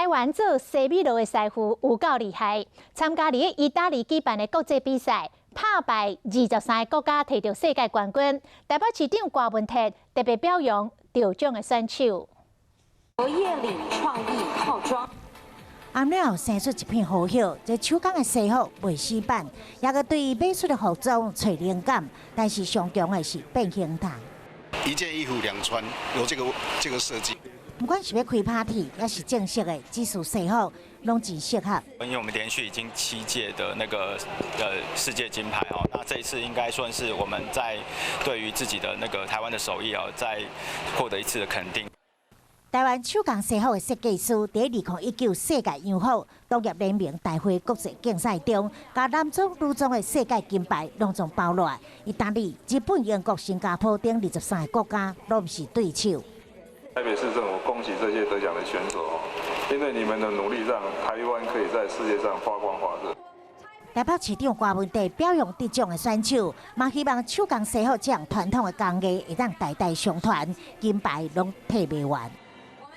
台灣做西米露的師傅有夠厲害，參加佇意大利舉辦的國際比賽，拍敗23個國家，提著世界冠軍。台北市長柯文哲特別表揚得獎的選手。夜裡創意套裝。暗了生出一片好葉，這手工的西服袂死板，也閣對美術的服裝揣靈感，但是上強的是變形態。一件衣服兩穿，有這個設計。不管是欲開 party，抑是正式的，這束西服攏真適合。因為我們連續已經7屆的那個世界金牌哦，那這一次應該算是我們在對於自己的那個台灣的手藝哦，再獲得一次的肯定。台灣手工西服的設計師，佇2019世界洋服同業聯盟大會國際競賽中，共男裝、女裝的世界金牌攏總包落來。意大利、日本、英國、新加坡等23個國家攏毋是對手。台北市政府恭喜這些得獎的選手哦，因為你們的努力，讓台灣可以在世界上發光發熱。台北市長柯文哲表揚得獎的選手，嘛希望手工西服這項傳統的工藝會當代代相傳，金牌攏提袂完。